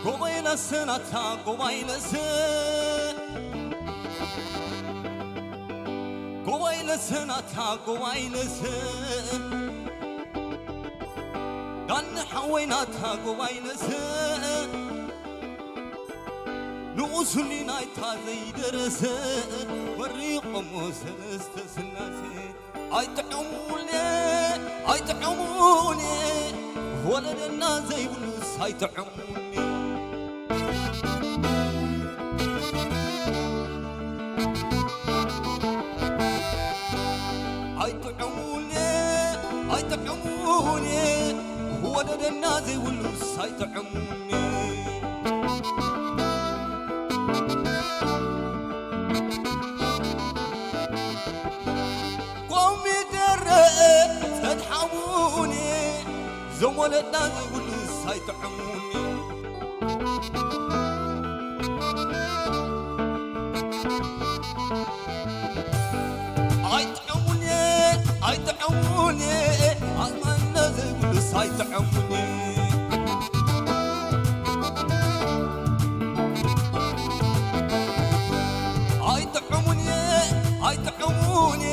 ጎባይ ለሰናታ ጎባይ ለሰ ጎባይ ለሰናታ ጎባይ ለሰ ዳን ሓወይናታ ጎባይ ለሰ ንኡሱኒ ናይታ ዘይደረሰ ወሪቆሞ ሰለስተ ስላሴ ኣይጥዕሙኒ ኣይጥዕሙኒ ወለደና ዘይብሉስ ኣይጥዕሙኒ ኣይጥዕሙኒ ኣይጥዕሙኒ ወለደና ዘይብሉስ ኣይጥዕሙኒ ኮሚደረ ጸድሓሙኒ ዞም ወለድና ዘይብሉስ ኣይጥዕሙኒ ኣይጥዕሙኒ ኣይጥዕሙኒ ኣዝማነ ዘይብሉስ ኣይጥዕሙኒ ኣይጥዕሙኒ ኣይጥዕሙኒ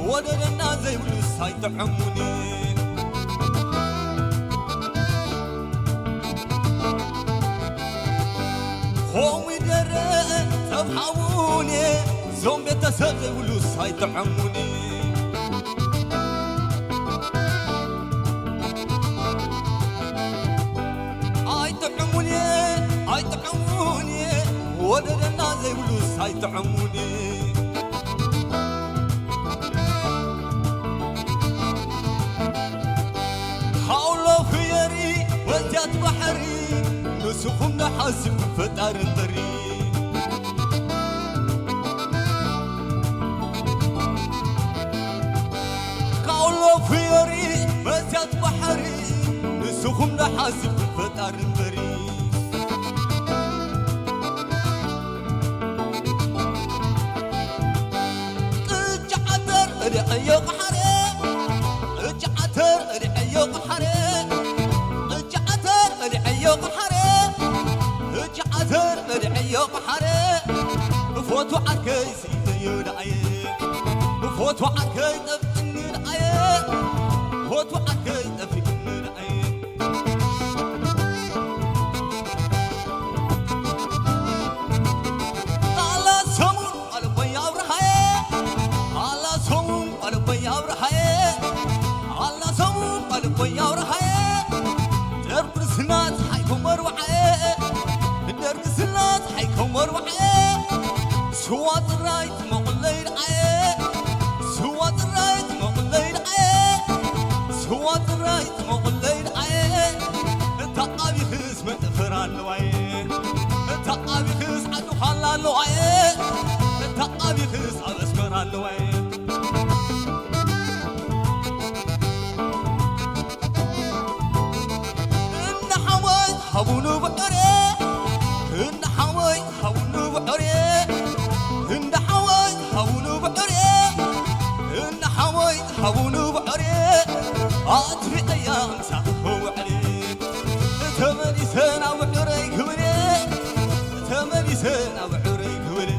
ወደደና ዘይብሉስ ኣይጥዕሙኒ ኮሚደረ ጸብሓሙኒ ዞም ቤተሰብ ዘይብሉስ ኣይጥዕሙኒ ኣይጥዕሙኒ ኣይጥዕሙኒ ወደደና ዘይብሉስ ኣይጥዕሙኒ ሓውሎ ፍየሪ ወዚያት ባሕሪ ንስኹም ንሓስብ ፈጣሪ እምበሪ ካውሎ ፍዮሪ መዝያት ባሕሪ ንስኹም ንሓስብ ፈጣሪ እምበሪ ቅጫ ዓተር እልዐዮ ቃሓረ ቅጫ ዓተር እልዐዮ ቃሓረ ቅጫ ዓተር እልዐዮ ቃሓረ ቅጫ ዓተር እልዐዮ ቃሓረ እፎቱ ዓርከይ ስኢተዮ ደዓየ እፎቱ ዓርከይ ጠፍእኒ ደዓየ እፎቱ ዓርከይ ጠፍእኒ ደዓየ ኣላ ሰሙን ኣልቦይ ኣብርሃየ ኣላ ሰሙን ኣልቦይ ኣብርሃየ ኣላ ሰሙን ኣልቦይ ኣብርሃየ ደርብር ስና ፀሓይ ኮመርባዓየ ደርግ ስና ፀሓይ ኮመርባዓየ ስዋ ጥራይ ትመቑለይ ደዓየ ስዋ ጥራይ ትመቑለይ ደዓየ ስዋ ጥራይ ትመቑለይ ደዓየ እታ ኣቢኽስ መጠፈር ኣለዋየ እታ ኣቢኽስ ዓዱ ኻላ ኣለዋየ እታ ኣቢኽስ ኣብ ኣስመራ ኣለዋየ እንዳ ሓወይ ሃቡኑ ብዕሬ እንዳ ሓወይ ሃቡኑ ብዕሬ እንዳ ሓወይ ሃቡኑ ብዕሬ እንዳ ሓወይ ሃቡኑ ብዕሬ ኣጥፊአያ ምሳኺ ውዕሬ ተመሊሰ ናብ ዕረይ ክብሬ ተመሊሰ ናብ ዕረይ ክብሬ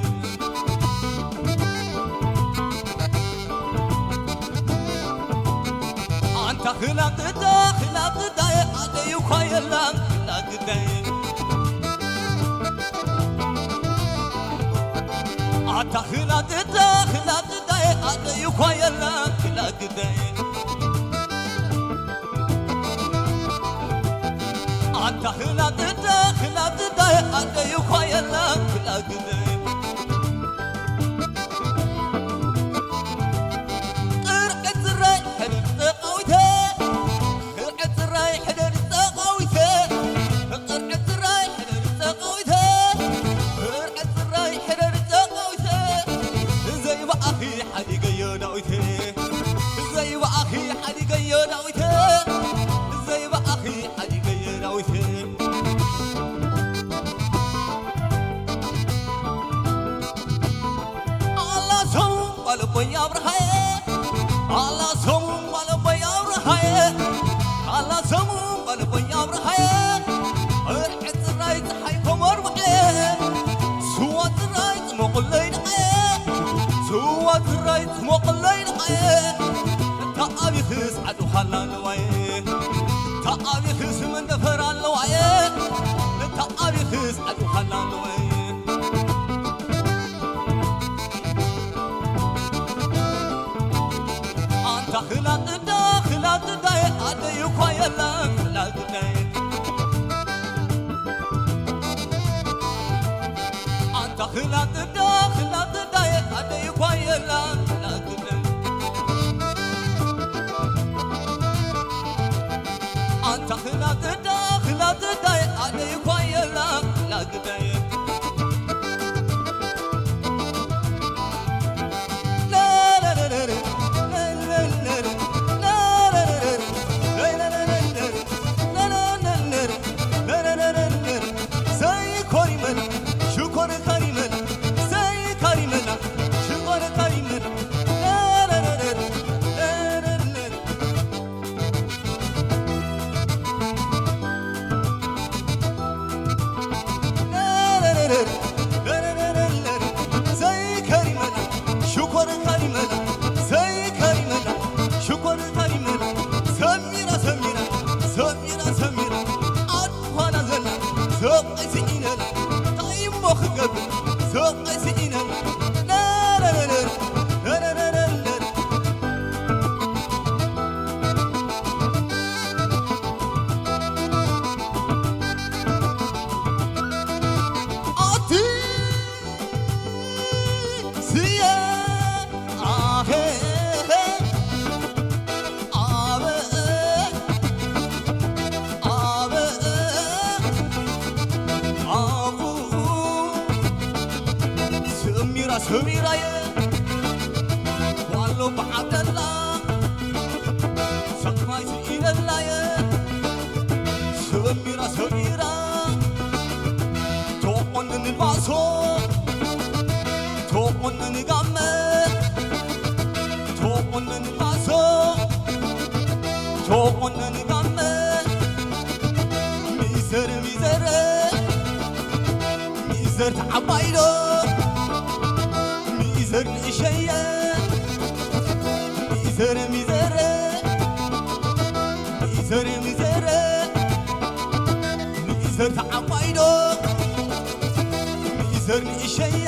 ኣንታ ክላቅዳ ክላቅዳየ ኣደይ እኳ የላን ክላቅዳየ ኣታ ክላቅዳ ክላቅዳየ ኣደይ እኳ የላን ክላቅዳየ ኣታ ክላቅዳ ክላቅዳየ ኣደይ እኳ የላን ክላቅዳየ ቅርዕት ዝራይ ሕድር ጠቃዊተ ቅርዕት ዝራይ ሕደር ጠቃዊተ ቅርዕት ዝራይ ሕደር ጠቃዊተ ቅርዕት ዝራይ ሕደር ጠቃዊተ ዘይበኣኺ ሓዲገዮ ዳዊተ ዘይበኣኺ ሓዲገዮ ዳዊተ ዘይበኣኺ ሓዲገዮ ዳዊተ ኣቢኽስ መንደፈር ኣለዋየ፣ ነታ ኣቢኽስ ዓዱ ኻላ ኣለዋየ። ኣንታ ኽላጥዳ፣ ኽላጥዳየ፣ ኣደይ እኳ የለን ኽላጥዳየ። ኣንታ ኽላጥዳ፣ ኽላጥዳየ፣ ኣደይ እኳ የለን ኽላጥዳየ። ኣንታ ኽላጥዳ፣ ኽላጥዳየ፣ ኣደይ እኳ የለን ኽላጥዳየ። ሰይ ኮሪመላ፣ ሽኮር ካሪመላ፣ ሰይ ካሪመላ፣ ሽኮር ካሪመላ። ሰይ ከሪመላ፣ ሽኮር ከሪመላ፣ ሰይ ከሪመላ፣ ሽኮር ከሪመላ። ሰሚራ፣ ሰሚራ፣ ሰሚራ፣ ሰሚራ፣ ኣድኳና ዘላ፣ ሰቀይ ስኢነላ፣ እንታይ እሞ ክገብር፣ ሰቀይ ስኢነላ። ነረረረ፣ ነረረረ። ኣቲ ስየ ኣኸ ኣበ ኣበ ኣኹ ሰሚራ ሰሚራየ ዋሎ ብዓብደላ ሰማይ ስኢነላየ ሰሚራ ሰሚራ ተቆነን ባሶ ተቆነን ጋመ ተቆነን ባሶ ተቆነን ጋመ ሚዘር ሚዘር ሚዘር ተዓባይዶ ሚዘር ንእሸየ ሚዘር ሚዘር ሚዘር ሚዘር ሚዘር ተዓባይዶ ሚዘር ንእሸየ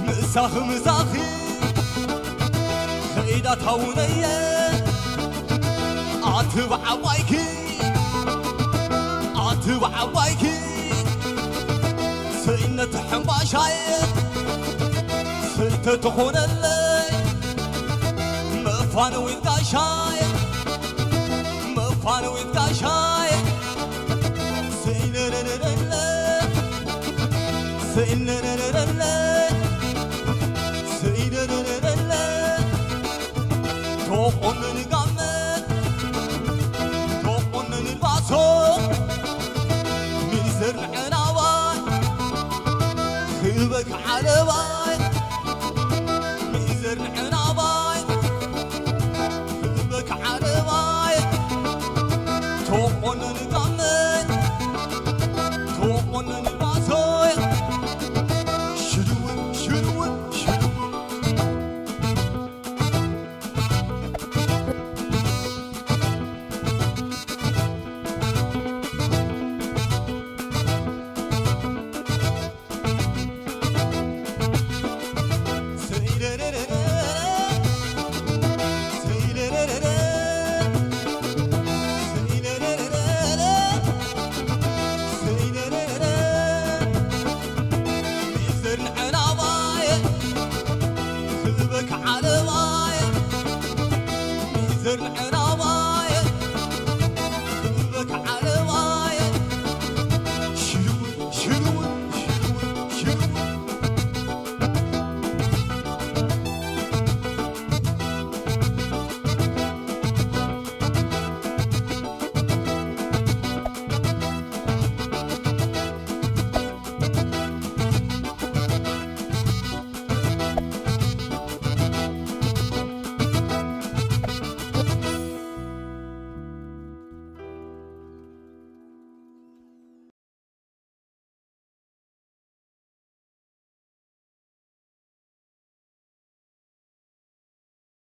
ምሳኺ ምሳኺ ኸይዳ ታውነየ ኣቲ ብዓባይኪ ኣቲ ብዓባይኪ ስእነት ሕምባሻየ ስእተ ትኾነለይ መፋነዊት ጋሻየ መፋነዊት ጋሻየ ስኢነረረረለ ስኢነረረረለ ስኢነረረረለ ተቆነን ጋመ ተቆነን ባሶ ሚዘር ንዕናባይ ክበክ ዓለባይ ሚዘር ንዕናባይ ክበክ ዓለባይ ተቆነን ጋመ